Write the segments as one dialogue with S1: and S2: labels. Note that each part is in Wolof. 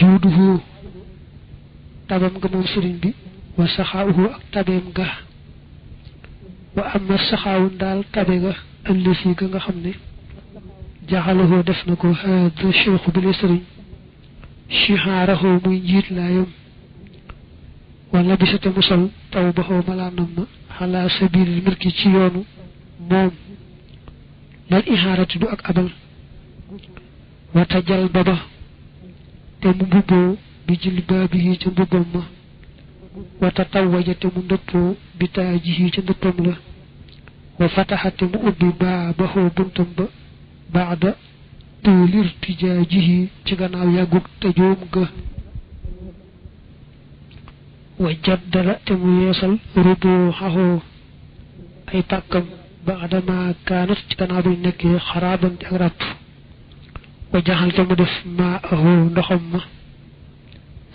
S1: juuduhu tabam nga moom sëriñ bi wa saxaawuhu ak tabeem ga wa amma saxaawu daal tabe ga ëllësi ga nga xam ne jaxalahoo def na ko haada cheikhu bi le sëriñ chihaarahoo muy njiit laayam wala bisate musal taw baxoo malaanam ma xalaa sabilil milki ci yoonu moom lal ihaarati du ak abal wata jal baba te mu mbubboo bi jilbaabihi ca mbubbam ma wata tawwaja te mu ndëppoo bi taajihi ca ndëppam la wa fataxa te mu ubbi baabaxoo buntam ba baada tuulir tijaajihi ci gannaaw yàggug te joom ga wa jaddala te mu yeesal rubuuxaxoo ay pàkkam baada ma kaanat ci gannaaw bi nekkee xaraaban ak ràpp wa jaxal te mu def maa ahoo ndoxam ma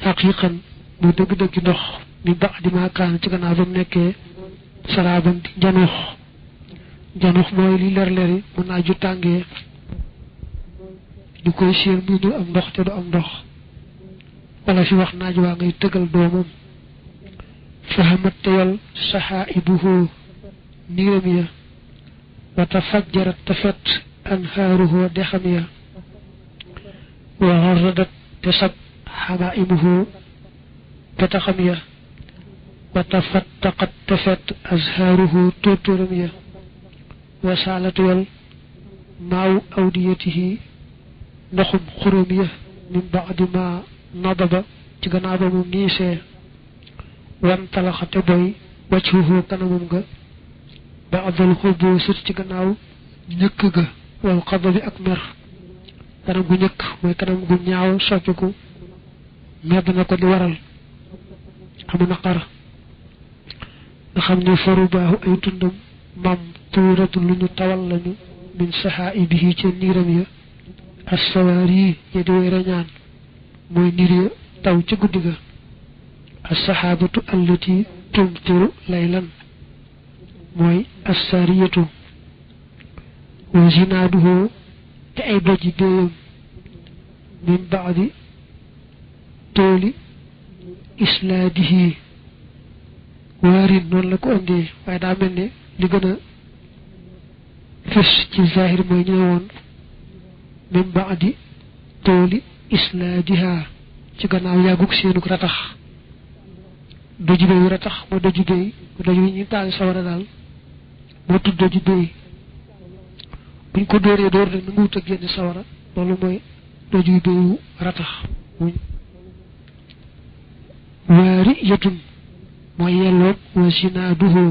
S1: xaqiqan mu dëgg-dëggi ndox mi baadi ma kaanat ci gannaaw ba mu nekkee saraaban di janux mooy li leer-leeri mu naaju tàngee di koy séen muy nu am ndox te du am ndox wala fi wax naaj waa ngay tëgal doomam fahamat teyal saxaa'ibuhu niiram ya wa tafajjarat tafet anhaaruhu dexam ya wa xarradat te sab xamaa'imuhu petaxam ya wa tafattaqat tafet azhaaruhu tóortóoram ya wa saalatuwal maaw awdiyatihi ndoxum xuróom ya min baadi ma nadaba ci gannaaw ba mu niisee wan talaxate boy waccuhu kanamam ga baadal xuboo sut ci gannaaw ñëkk ga wal xadabi ak mer kanam gu ñëkk mooy kanam gu ñaaw soppiku medd na ko di waral amu naqar nga xam ne faru baaxu ay tundam mam tuuratu lu ñu tawal lañu min saxaa'ibihi ca niiram ya assawaar yi ya di way rañaan mooy niir ya taw ca guddi ga assaxaabatu allati tumtiru laylan mooy assaariyatu wa zinaaduhu te ay doji béyam min baadi tooli islaadihi waarin noonu la ko andee waaye daa mel ne li gën a fës ci zahir mooy ñu ne woon min baadi tooli islaadiha ci gannaaw yàggug seenug ratax doju béy yu ratax moo doju béy doju yi ñu taal sawara daal moo tudd doju béy buñ ko dóoree dóor rek na nga wut a génn sawara loolu mooy doju béy yu ratax waari yetun mooy yelloog wa sinaaduhu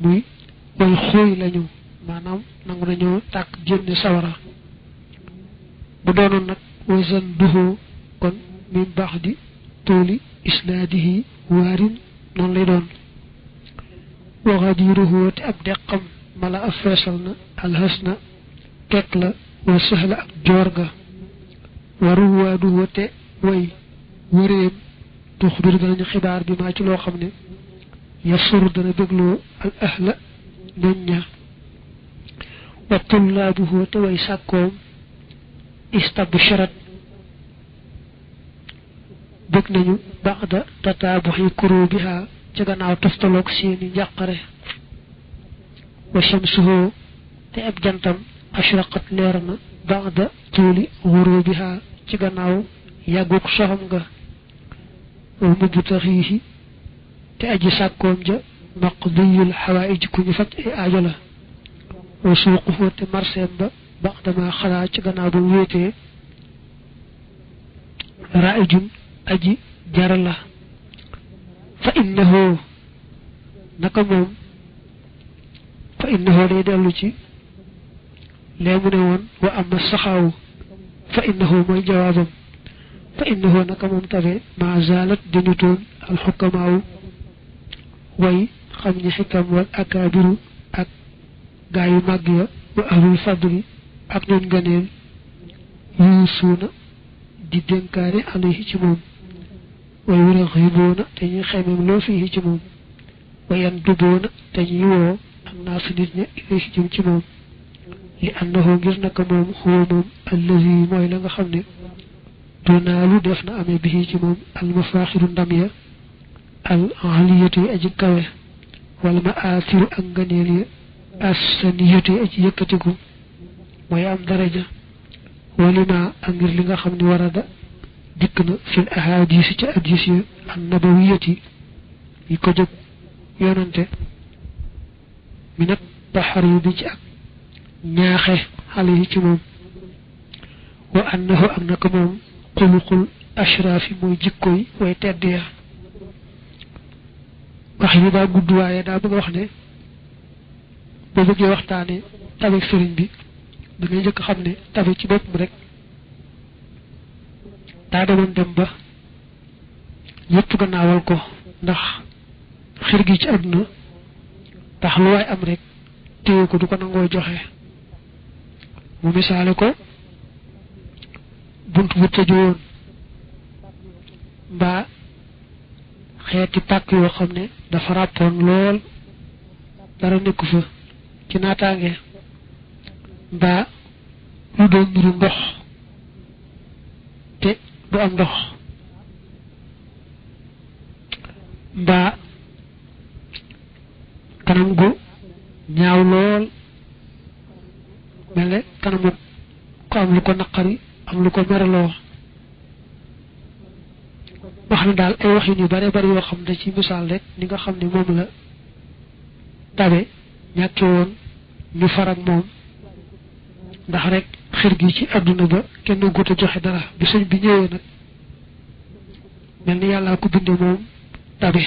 S1: muy way xóoy lañu maanaam nangu nañoo tàkk génne sawara bu doonoon nag wasan duhu kon min baax di tooli islaadihi waarin noonu lay doon waxadiruhu te ab deqam mala ab feesal na alxasna kekk la wa sahla ak joor ga waruwaaduhu te way wëreem tuxbir danañu xibaar bi maa ci loo xam ne yasur dana bégloo al ahla ñoñ ña wa tullaabuhu te way sàkkoom istabsharat bëgg nañu baxda tataabuxi kurubiha ca gannaaw toftaloog seeni njàqare wa shamsuhu te ab jantam ashraqat leer na baxda tuuli xurubiha ci gannaaw yàgguk soxam nga wa mubtaxiihi te aji sàkkoom ja maqdiyul xawaïj ku ñu faj ay aajo la wa suuquhu te marseem ba baxdama xalaa ci gannaaw ba mu wéetee raijun aji jara la fa innahu naka moom fa innahu day dellu ci lee mu ne woon wa amma saxaawu fa innahu mooy jawaabam fa innahu naka moom tabe ma zalat dañutoon alxukamaawu way xam ñi xikam wal akaabiru ak gaa yu màgg ya wa ahlul fadli ak ñooñ gëneel yuusuuna di dénkaane alayhi ci moom way yuraxibuuna te ñuy xemem loo fii ci moom wayan duboona te ñuy woo ak naa fi nit ña ilayhi jëm ci moom li annahu ngir naka moom huwa moom allazi mooy la nga xam ne tunaalu def na amee bi ci moom al mafaaxiru ndam ya al aliyatu yi aji kawe wala ma aatiru ak ngëneel ya assaniyatu yi aji yëkkatiku mooy am daraja walima ak ngir li nga xam ne warada dikk na fil ahadis ci hadis ya an nabawiyati yi ko jóg yonante minat baxari bi ci ak ñaaxe xale yi ci moom wa annahu ak naka moom xuluqul ashraafi mooy jikkoy way tedd ya wax yi daa gudd waaye daa bëgg a wax ne boo bëggee waxtaane tabeek sëriñ bi da ngay njëkk xam ne tabe ci boppam rek daa demoon dem ba ñëpp gannaawal ko ndax xir gi ci àdduna tax lu waay am rek téye ko du ko nangoo joxe mu misaale ko bunt bu tëju woon mbaa xeeti pàkk yoo xam ne dafa ràppoon lool dara nekku fa ci naataange mbaa lu doon niru ndox te du am ndox mbaa kanam gu ñaaw lool mel ne kanamu ko am lu ko naqari am lu ko meraloo wax na daal ay waxin yu bare bari yoo xam ne ci misaal rek ni nga xam ne moom la tabe ñàkke woon ñu farag moom ndax rek xir gi ci àdduna ba kenn gut a joxe dara bi sëñ bi ñëwee nag mel ni yàllaa ko binde moom tabe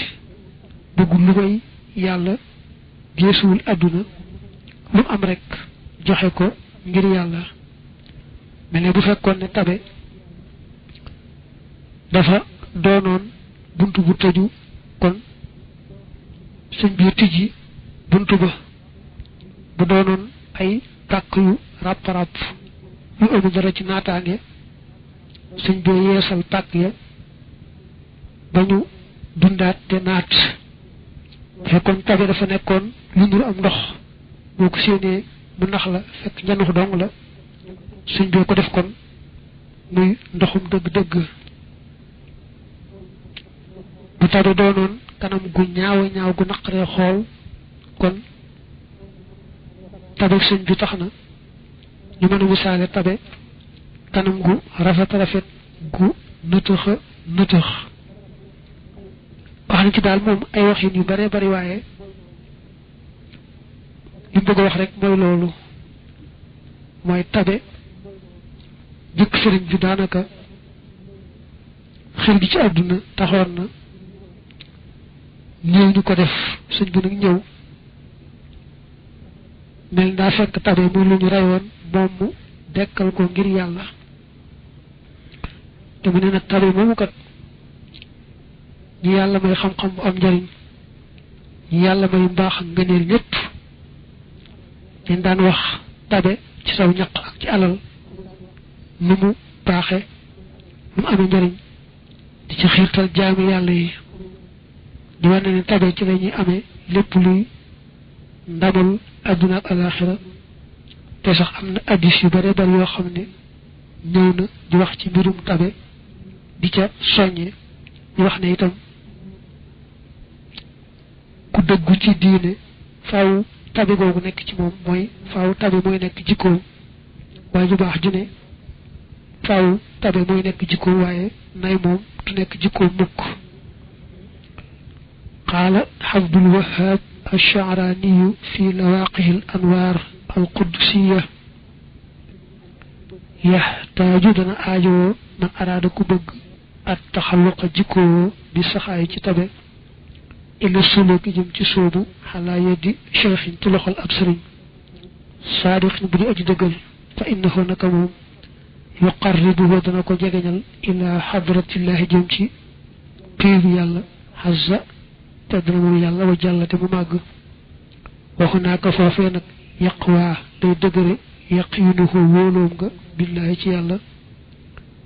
S1: bëggul lu may yàlla geesuwul àdduna lu am rek joxe ko ngir yàlla mel ne bu fekkoon ne tabe dafa doonoon buntu bu tëju kon sëñ bi tijji buntu ba bu doonoon ay pàkk yu ràpp-ràpp yu amul dara ci naataange sëñ bi yeesal pàkk ya ba ñu dundaat te naat fekkoon tabe dafa nekkoon lu nuru am ndox boo ko séenee mu nax la fekk njanux dong la sëñ bi ko def kon muy ndoxum dëgg-dëgg bu tabe doonoon kanam gu ñaawa ñaaw gu naqaree xool kon tabe sëñ bi tax na ñu mën a misaale tabe kanam gu rafet rafet gu nëtëxa nëtëx wax na ci daal moom ay waxin yu bare bari waaye li mu bëgg a wax rek mooy loolu mooy tabe jëkk sëriñ bi daanaka xel gi ci àdduna taxoon na ñëw ñu ko def sëñ bi nag ñëw mel daa fekk tabe muy lu ñu reyoon moom mu dekkal ko ngir yàlla te mu ne nag tabe moomu kat ñi yàlla may xam-xam bu am njariñ ñi yàlla may mbaax ak ngëneel ñëpp dañ daan wax tabe ci saw ñaq ak ci alal nu mu baaxe nu mu amee njariñ di ci xiirtal jaami yàlla yi di wane ne tabe ci la ñuy amee lépp luy ndamal adduna ak alaxira te sax am na addis yu bare bari yoo xam ne ñëw na di wax ci mbirum tabe di ca soññe di wax ne itam ku dëggu ci diine faaw tabe googu nekk ci moom mooy faaw tabe mooy nekk jikkoom waaye ju baax ju ne faaw tabe mooy nekk jikkoom waaye nay moom du nekk jikkoom mukk qaala Abdul Wahhab الشعراني في لواقه الأنوار القدسية يحتاج دنا آجو من أراد كبغ التخلق جيكو بسخاي تبه إلى السلوك جم تسوبو على يد شيخ تلخ الأبصرين صادق بدي أجدقل فإنه نكمو يقربه دنا كو جيغنال إلى حضرة الله جم تي بير يالا حزا تدرمو يالا وجالة مماغ وهناك فوفينك يقوى دي دغري يقينه وولوم بالله تي يالا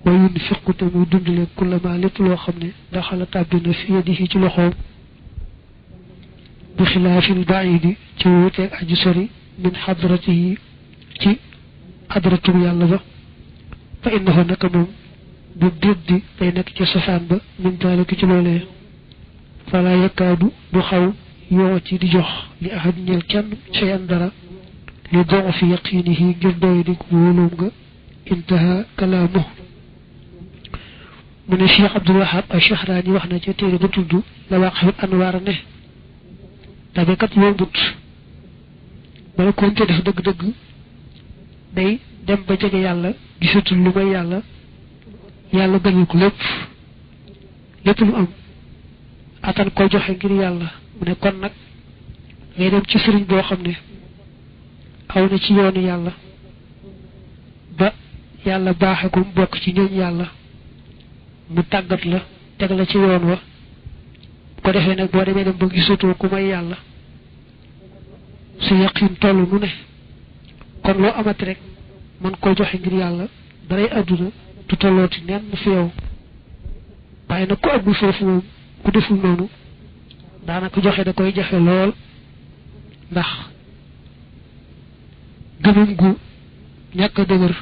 S1: وينفق تمو دندل كل ما لب لو خمني دخل تابنا في يده تي لخوم بخلاف البعيد تي ووتي اجي سوري من حضرته تي حضرته يالا با فانه نكمو bu diddi day nekk ci safaan ba min daalika ci loolee fala yakaadu du xaw yoo ci di jox li ahad ñeel kenn cheyan dara li doo fi yaqinihi ngir doy di wóoloom nga intaha kalaamu mu ne Cheikh Abdul Wahab Ash-Shahraani wax na ci téere ba tudd Lawaqihul Anwaar ne tabekat yombut wala konte def dëgg-dëgg day dem ba jege yàlla gisatul lu may yàlla yàlla gënal ko lépp lu am atan koy joxe ngir yàlla mu ne kon nag ngay dem ci sëriñ boo xam ne aw na ci yoonu yàlla ba yàlla baaxe ko mu bokk ci ñooñ yàlla mu tàggat la teg la ci yoon wa ko defee nag boo demee dem ba gisatoo ku may yàlla su yaqin toll nu ne kon loo amati rek man koy joxe ngir yàlla daray àdduna du tollooti neen mu fi yow waaye nag ku àggul foofu moom ku deful noonu daanaka joxe da koy jafe lool ndax gëmam gu ñàkk a dëgër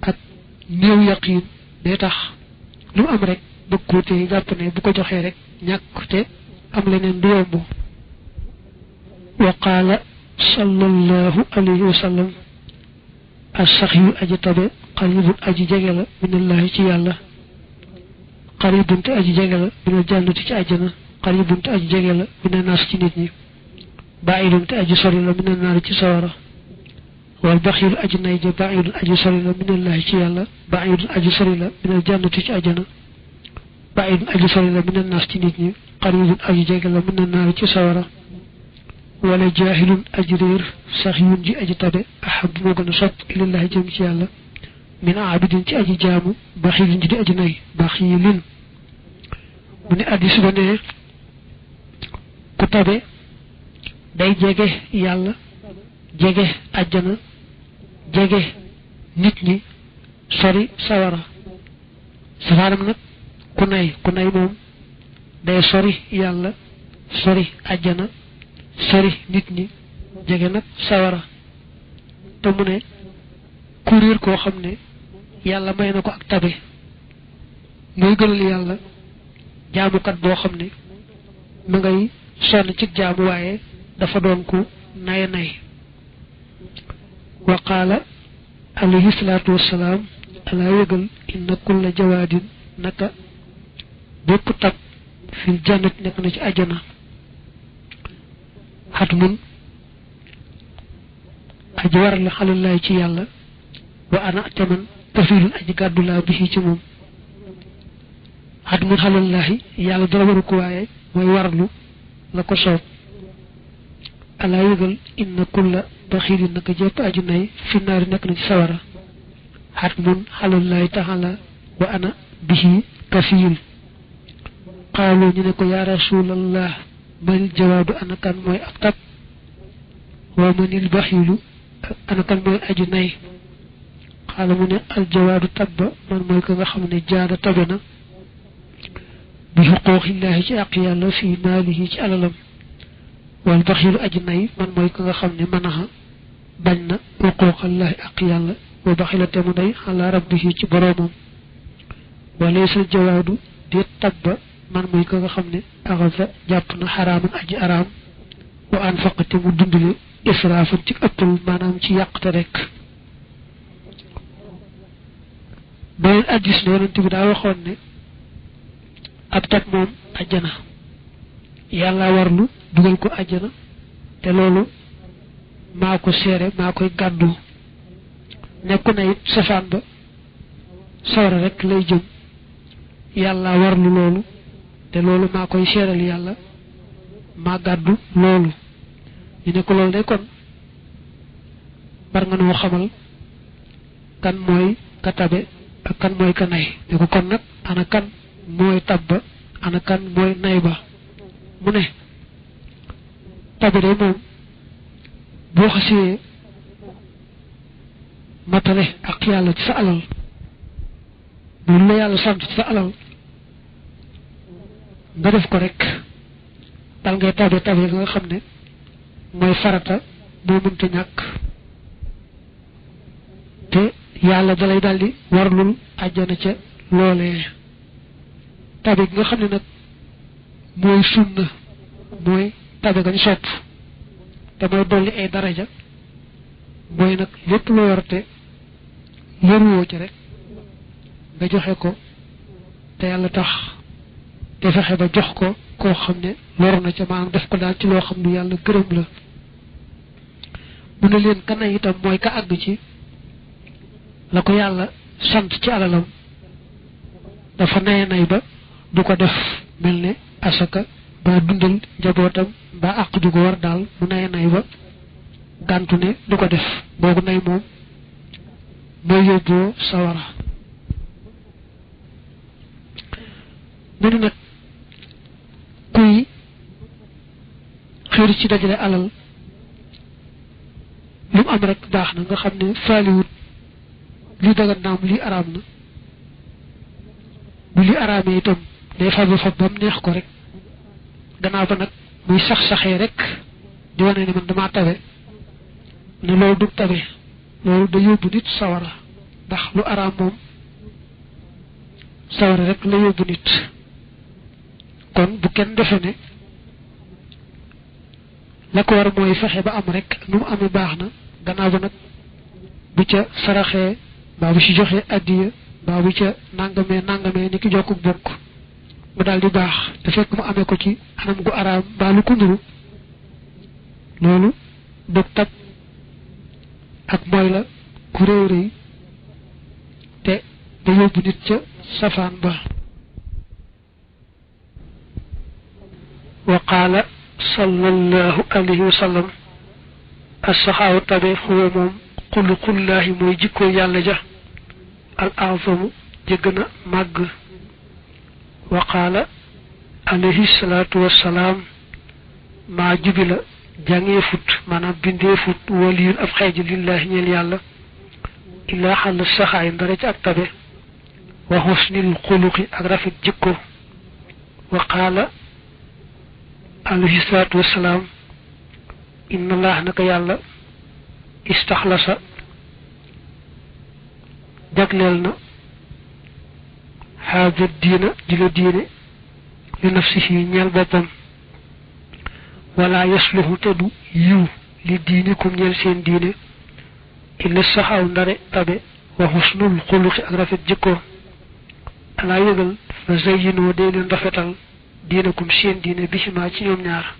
S1: ak néew yaqiin day tax lu am rek bëgg ko te jàpp ne bu ko joxee rek ñàkk te am leneen du yomb wa qaala sallallahu alayhi wa sallam as-saxyu aji tabe qaribun aji jege la minallahi ci yàlla qaribun te aji jege la minal jannati ci àjjana qaribun te aji jege la mina naas ci nit ñi baidun te aji sori la mina naar ci sawara wal baxilu aji nay ja baidun aji sori la minallahi ci yàlla baidun aji sori la minal jannati ci àjjana baidun aji sori la mina naas ci nit ñi qaribun aji jege la mina naar ci sawara wala jaahilun aji réer saxiyun ji aji tabe ahab moo gën a sopp ilallahi jëm ci yàlla min aabidin ci aji jaamu baxilin ji di aji nay baxilin mu ne addis ba ne ku tabe day jege yàlla jege àjjana jege nit ñi sori sawara safaanam nag ku nay moom day sori yàlla sori àjjana sori nit ñi jege nag sawara te mu ne ku réer koo xam ne yàlla may na ko ak tabe muy gënal yàlla jaamukat boo xam ne mu ngay sonn ci jaamu waaye dafa doon ku nay wa qaala alayhi salaatu wassalaam alaa yëgal inna kulla jawaadin naka bépp tab fil jannat nekk na ci àjjana xat mun aji waral la xalallaay ci yàlla wa ana taman kafilun aji gàddu laa bi ci moom xat mun xalallaahi yàlla dara waru ko waaye mooy warlu la ko soob alaa yëgal inna kulla baxiilin naka jëpp aju nay fi naari nekk na ci sawara xat mun xalallaahi taxala wa ana bihi kafiil qaalu ñu ne ko yaa rasulallah manil jawaadu ana kan mooy ab tab wa manil baxiilu ana kan mooy aju nay xaala mu ne al jawaadu tabba man mooy ko nga xam ne jaada tabe na bi xuquuqillaahi ci àq yàlla fii maalihi ci alalam wal baxiilu aju nay man mooy ko nga xam ne manaxa bañ na xuquuqallaahi àq yàlla wa baxila te mu nay xalaa rabbihi ci boroomam waleesal jawaadu déet tabba man mooy ko nga xam ne axasa jàpp na xaraaman aji araam wa anfaqa te mu dundale israafan ci ëppal maanaam ci yàqte rek beneen addis ne yonent bi daa waxoon ne ab tab moom ajjana yàlla warlu dugal ko ajjana te loolu maa ko seere maa koy gàddu nekku na it safaan ba sawara rek lay jëm yàlla warlu loolu te loolu maa koy seeral yàlla maa gàddu loolu ñu ne ko loolu de kon war nga noo xamal kan mooy ka tabe ak kan mooy ka nay ne ko kon nag ana kan mooy tabba ana kan mooy nay ba mu ne tabe de moom boo xasee matale ak yàlla ci sa alal bu la yàlla sant ci sa alal nga def ko rek dal ngay tabe nga xam ne mooy farata moo mënta ñàkk te yàlla dalay daldi warlul àjjana ca loolee tabe gi nga xam ne nag mooy sunna mooy tabe gañ sopp te mooy dolli ay daraja mooy nag lépp loo yorte yoruwoo ci rek nga joxe ko te yàlla tax te fexe ba jox ko koo xam ne loru na ca maanaam def ko daal ci loo xam ne yàlla gërëm la mu ne leen kana itam mooy ka àgg ci la ko yàlla sant ci alalam dafa naye nay ba du ko def mel ne asaka ba dundal njabootam ba àq ju ko war daal mu naye nay ba gàntu ne du ko def boobu nay moom mooy yóbboo sawara mu ne nag kuy xëri ci dajale alal lu mu am rek baax na nga xam ne faaliwut li dagan naam li araam na bu li araamee itam day fab ba mu neex ko rek gannaaw ba nag muy sax-saxee rek di wane ne man damaa tabe ne loolu du tabe loolu da yóbbu nit sawara ndax lu araam moom sawara rek la yóbbu nit kon bu kenn defe ne la ko war mooy fexe ba am rek nu mu amee baax na gannaaw ba nag bu ca saraxee mbaa bu ci joxee addiya mbaa bu ca nangamee ni ki jokku bokk mu daal di baax te fekk mu amee ko ci anam gu araam mbaa lu ko nuru loolu dog tab ak mooy la ku réy réy te da yóbbu nit ca safaan ba wa qaala sallallahu alayhi wa sallam as-saxaawu tabe huwa moom xuluqullaahi mooy jikko yàlla ja al azamu ja gën a màgg wa qaala alayhi salaatu wassalaam maa jubila jàngee fut maanaam bindee fut waliyun ab xeeji lillaahi ñeel yàlla illaa xàll saxaay ndara ci ak tabe wa xusnil xuluqi ak rafet jikko wa qaala alayhi salaatu wassalaam inna allah naka yàlla istaxlasa jagleel na haada diina ji la diine li nafsihi ñeel boppam wala yasluhu te du yiw li diinikum ñeel seen diine illa saxaaw ndare tabe wa xusnul xuluqi ak rafet jikko alaa yëgal fa zayyinoo dee leen rafetal diinakum seen diine bisimaa ci ñoom ñaar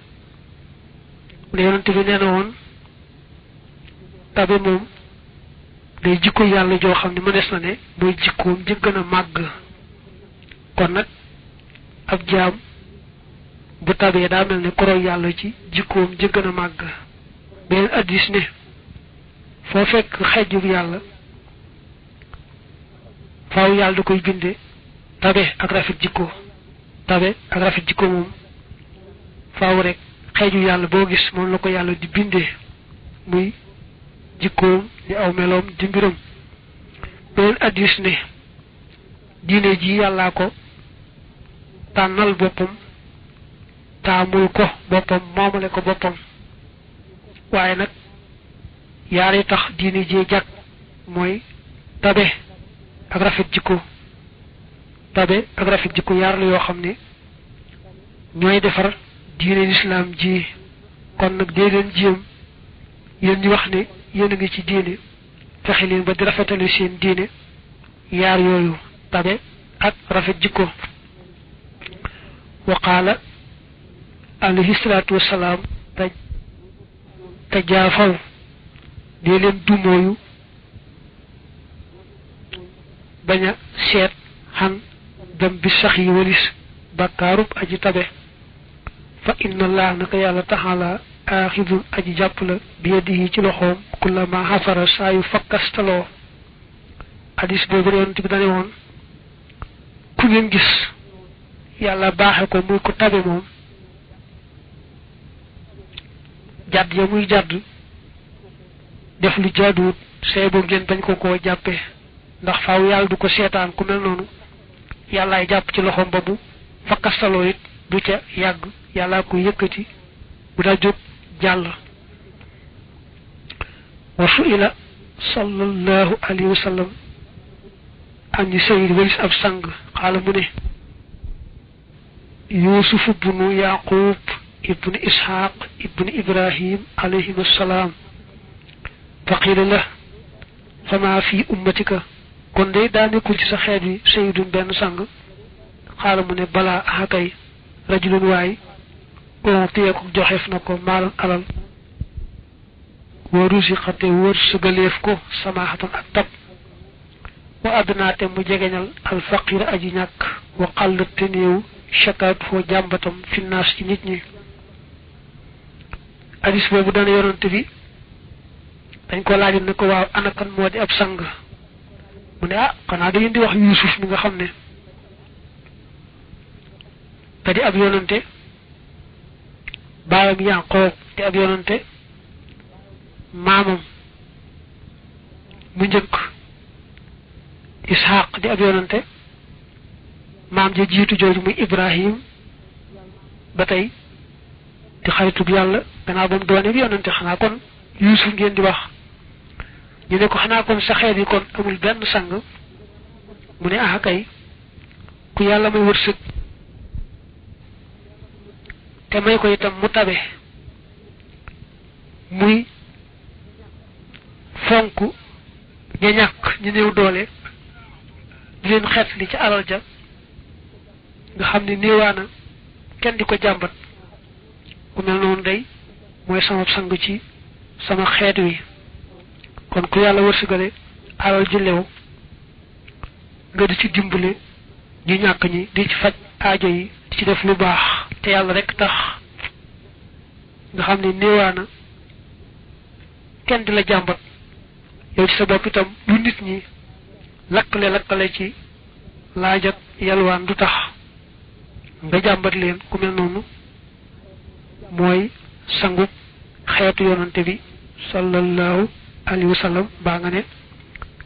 S1: mu ne yonante bi nee na woon tabe moom day jikko yàlla joo xam ne mënees na ne mooy jikkoom ji gën a màgg kon nag ab jaam bu tabee daa mel ne koroy yàlla ci jikkoom ji gën a màgg beneen addis ne foo fekk xejjub yàlla faaw yàlla da koy binde tabe ak rafet jikko tabe ak rafet jikko moom faaw rek xeeju yàlla boo gis moom la ko yàlla di bindee muy jikkoom di aw meloom di mbiram beneen addis ne diine ji yàllaa ko tànnal boppam taamul ko boppam moomale ko boppam waaye nag yaari tax diine ji jàkk mooy tabe ak rafet jikko tabe ak rafet jikko yaar la yoo xam ne ñooy defar diine lislaam ji kon nag dee leen jéem yéen ñu wax ne yéen a ngi ci diine fexe leen ba di rafetale seen diine yaar yooyu tabe ak rafet jikko wa qaala alayhi salaatu wassalaam te jaafaw dee leen dumooyu bañ a seet xan dem bi sax yi walis bàkkaarub aji tabe fa inna allah naka yàlla taxala aaxidun aji jàpp la bi yadihi ci loxoom kullama xafara saa yu fakkastaloo hadis boobu yonent bi dane woon ku ngeen gis yàlla baaxe ko muy ko tabe moom jàdd ya muy jàdd def lu jaaduwut say boo ngeen bañ ko koo jàppe ndax faaw yàlla du ko seetaan ku mel noonu yàllaay jàpp ci loxoom ba bu fakkastaloo it du ca yàgg yàllaa ko yëkkati bu daa jóg jàll wa su'ila sallallahu alayhi wa sallam am ñu sayid walis ab sang xaala mu ne yusuf ibnu yaqub ibnu ishaq ibnu ibrahim alayhim assalaam faqila la fama fi ummatika kon day daa nekkul ci sa xeet wi sayidun benn sang xaala mu ne balaa axakay rajulun waay on tiyeeku joxeef na ko maalan alal wa rusiqate wër sëgaleef ko samaaxatan ak tab wa adnaate mu jegeñal alfaqira aji ñàkk wa xàllat te néew chakaat foo jàmbatam finnaas ci nit ñi hadis boobu dana yonante bi dañ ko laaj ne ko waaw anakan moo di ab sang mu ne xanaa da ngeen di wax Yuusuf mi nga xam ne te di ab yonante baayam Yaaqoob di ab yonante maamam mu njëkk Isxaaq di ab yonante maam ja jiitu jooju muy Ibrahim ba tey di xaritub yàlla gannaaw ba mu doone bi yonante xanaa kon Yuusuf ngeen di wax ñu ne ko xanaa kon sa xeet yi kon amul benn sang mu ne kay ku yàlla may wërsëg te may ko itam mu tabe muy fonk ña ñàkk ñu néew doole di leen xeet li ci alal ja nga xam ne néewaana kenn di ko jàmbat ku mel noonu day mooy sama sang ci sama xeet wi kon ku yàlla wërsëgale alal ji lew nga di ci dimbale ñu ñàkk ñi di ci faj aajo yi di ci def lu baax te yàlla rek tax nga xam ne néewaana kenn di la jàmbat yow ci sa bopp itam lu nit ñi lakkale ci laaj ak yalwaan du tax nga jàmbat leen ku mel noonu mooy sangu xeetu yonante bi sallallahu alayhi wa sallam baa nga ne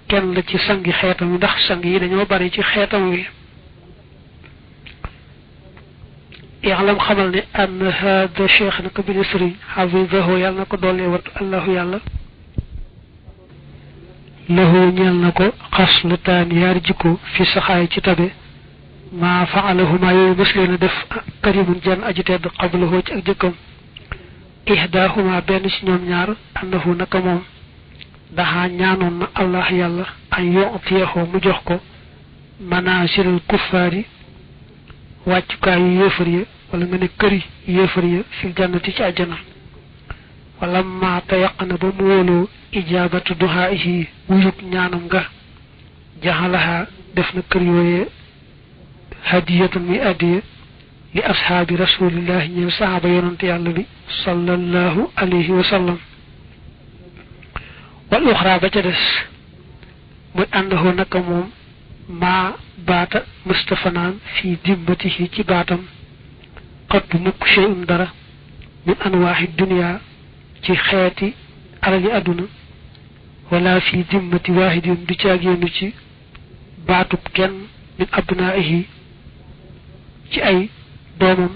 S1: kenn la ci sangi xeetam wi ndax sang yi dañoo bari ci xeetam wi yaxlam xamal ne an hada cheikh na ko bi ne sëriñ xafidahu yàlla na ko doolee wattu allahu yàlla lahu ñeel na ko xaslataan yaari jikko fi saxaay ci tabe maa faalahuma yooyu mës leen a def karimun jenn aji tedd qablahu ci ak jëkkam ihdaahuma benn ci ñoom ñaar annahu naka moom daxaa ñaanoon na allah yàlla an yu'tiyahu mu jox ko manaasilal kuffaari wàccukaayu yéefar ya wala nga ne këri yéefar ya fil jannati ci àjjana wala ma tayaqana ba mu wóoloo ijaabatu duhaa'ihi wuyuk ñaanam nga jaxalaha def na kër yooyee hadiyatan muy addiya li ashaabi rasulillahi ñeel sahaaba yonante yàlla bi sallallahu alayhi wa sallam wal uxra ba ca des muy àndahoo naka moom maa baata mustafanaan fii dimmatihi ci baatam xat bu mukk shay'un dara min anwaaxi dunya ci xeeti alali àdduna wala fii dimmati waahidin du ci ak yenn ci baatub kenn min abnaa'ihi ci ay doomam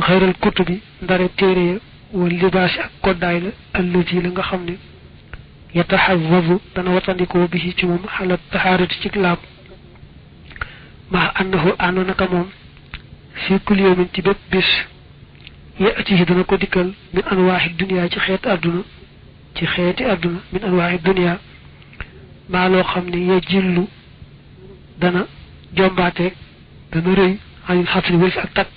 S1: xayral kutubi ndare téere ya wal libaasi ak koddaay la allati la nga xam ne yataxawabu dana watandikoo bi ci moom xalat taxaarati ci laab maa annahu àndoon naka moom fii kulli yawmin ci bépp bis yatihi dana ko dikkal min anwaaxi dunya ci xeeti àdduna min anwaaxi dunya maa loo xam ne ya jillu dana jombaateeg dana rëy anil xasri wëri ak takk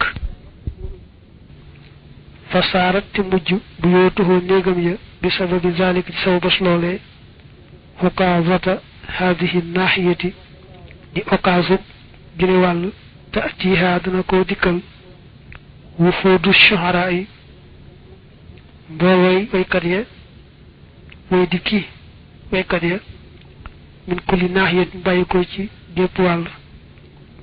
S1: fa saarat te mujj bu yootuhoo néegam ya bi sababi zalika ci sababas loolee okaasata haadihi naaxiyati di okaasu gile wàll te atiha dana koo dikkal wufuudu shuharaa yi mboolooy waykat ya way dikki waykat ya min kulli naaxiyatin bàyyi ko ci gépp wàll